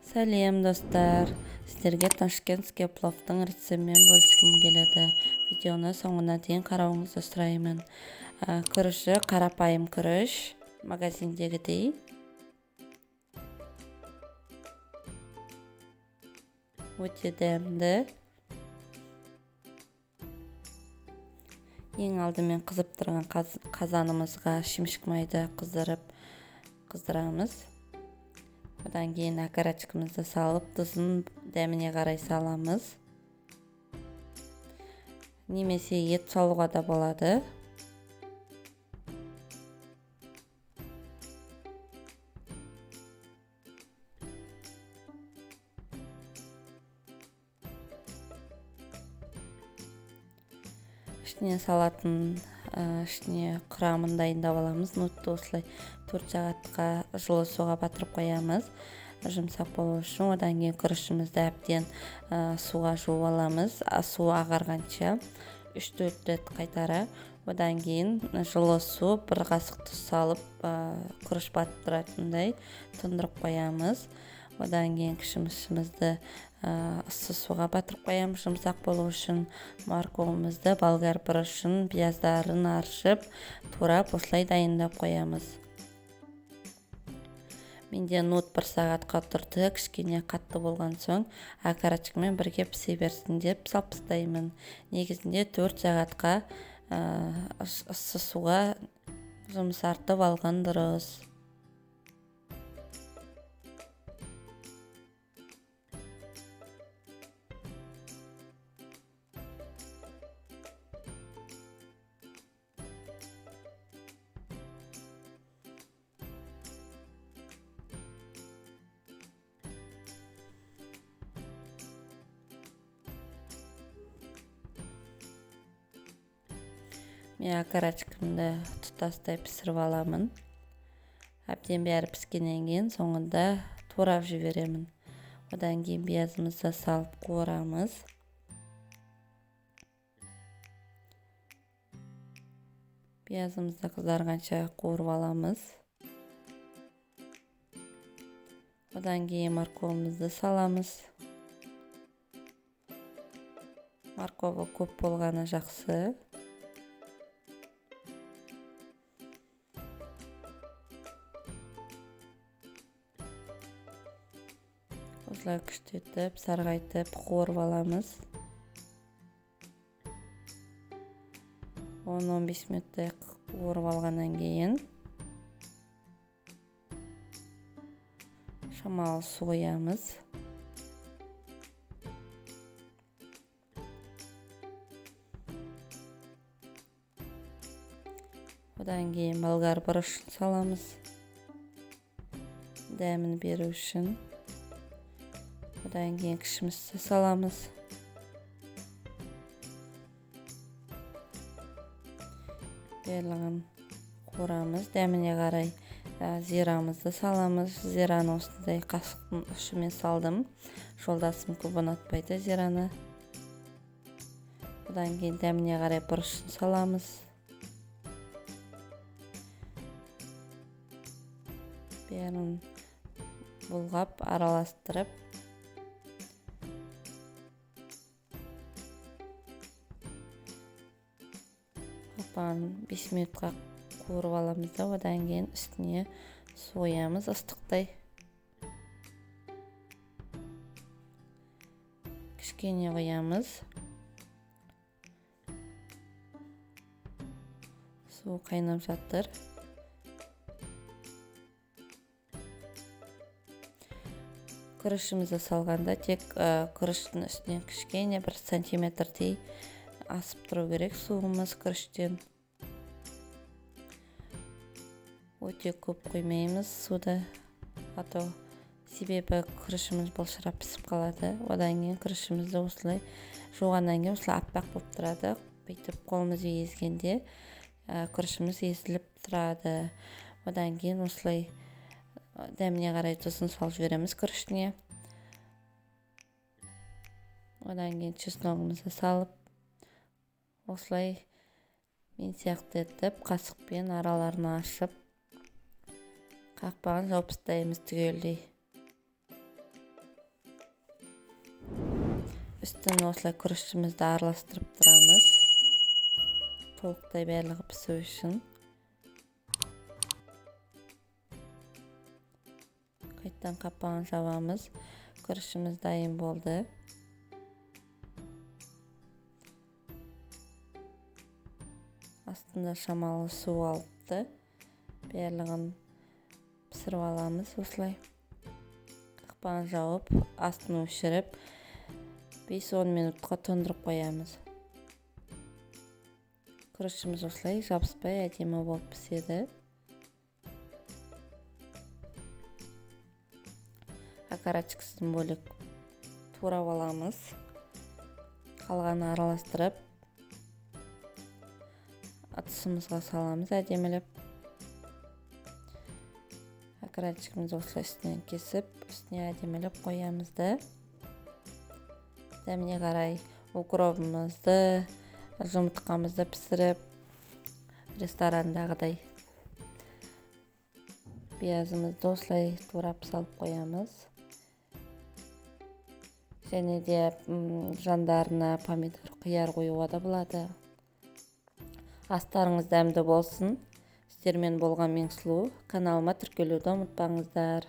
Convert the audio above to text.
Сәлем, достар! Сіздерге ташкентский пловтың рецептімен бөліскім келеді. Видеоны соңына дейін қарауыңызды сұраймын. Күріші қарапайым күріш, магазиндегідей. Өте дәмді. Ең алдымен қызып тұрған қазанымызға шімшік майды қыздырамыз. Одан кейін окорочкамызды салып, тұзын дәміне қарай саламыз. Немесе ет салуға да болады. Ішіне салатын, ішіне құрамын дайындап аламыз. Нутты осылай 4 сағатқа жылы суға батырып қоямыз, жұмсақ болу үшін. Одан кейін күрішімізді әбден суға жуып аламыз, су ағарғанша 3-4 рет қайтара. Одан кейін жылы су, бір қасық тұз салып, күріш батып тұратындай тұндырып қоямыз. Одан кейін кішімішімізді ыссы суға батырып қоямыз, жұмсақ болу үшін. Морковымызды, болгар бұрышын, пияздарын аршып, турап, осылай дайындап қоямыз. Менде нут 1 сағатқа тұрды, кішкене қатты болған соң окорочкамен бірге пісе берсін деп салып тастаймын. Негізінде 4 сағатқа ыссы суға жұмсартып алған дұрыс. Мен окорочкамды тұтастай пісіріп аламын. Әбден бәрі піскеннен кейін соңында турап жіберемін. Одан кейін пиязымызды салып қуырамыз. Пиязымызды қызарғанша қуырып аламыз. Одан кейін морковымызды саламыз. Морковы көп болғаны жақсы. Осылай күштетіп, сарғайтып, қуырып аламыз. 10-15 минуттай қуырып алғаннан кейін шамалы су құямыз. Одан кейін болгар бұрышын саламыз, дәмін беру үшін. Одан кейін кішімісті саламыз. Барлығын қуырамыз. Дәміне қарай зирамызды саламыз. Зираны осындай қасықтың ұшымен салдым. Жолдасым көп ұнатпайды зираны. Одан кейін дәміне қарай бұрышын саламыз. Бәрін бұлғап, араластырып, қақпағын 5 минутқа қуырып аламыз да, одан кейін үстіне су құямыз ыстықтай. Кішкене құямыз. Су қайнап жатыр. Күрішімізді салғанда тек күріштің үстінен кішкене 1 сантиметрдей асып тұру керек суымыз күріштен. Өте көп құймаймыз суды, а то себебі күрішіміз былшырап пісіп қалады. Одан кейін күрішімізді осылай жуғаннан кейін осылай аппақ болып тұрады. Бүйтіп қолымызбен езгенде күрішіміз езіліп тұрады. Одан кейін осылай дәміне қарай тұзын салып жібереміз күрішіне. Одан кейін чесногымызды салып, осылай мен сияқты етіп қасықпен араларын ашып, қақпағын жауып тастаймыз түгелдей. Үстін осылай күрішімізді араластырып тұрамыз, толықтай барлығы пісу үшін. Қайтадан қапағын жабамыз. Күрішіміз дайын болды. Астында шамалы су алыпты. Барлығын пісіріп аламыз осылай. Қақпағын жауып, астын өшіріп, 5-10 минутқа тоңдырып қоямыз. Күрішіміз осылай жабыспай әдемі болып піседі. Окорочкасын бөлек турап аламыз. Қалғанын араластырып, ыдысымызға саламыз әдемілеп. Окорочкамызды осылай үстінен кесіп, үстіне әдемілеп қоямыз да. Дәміне қарай укробымызды, жұмыртқамызды пісіріп, ресторандағыдай пиязымызды осылай турап салып қоямыз. Және де жандарына помидор, қияр қоюға да болады. Астарыңыз дәмді болсын. Сіздермен болған Меңсұлу. Каналыма тіркелуді ұмытпаңыздар.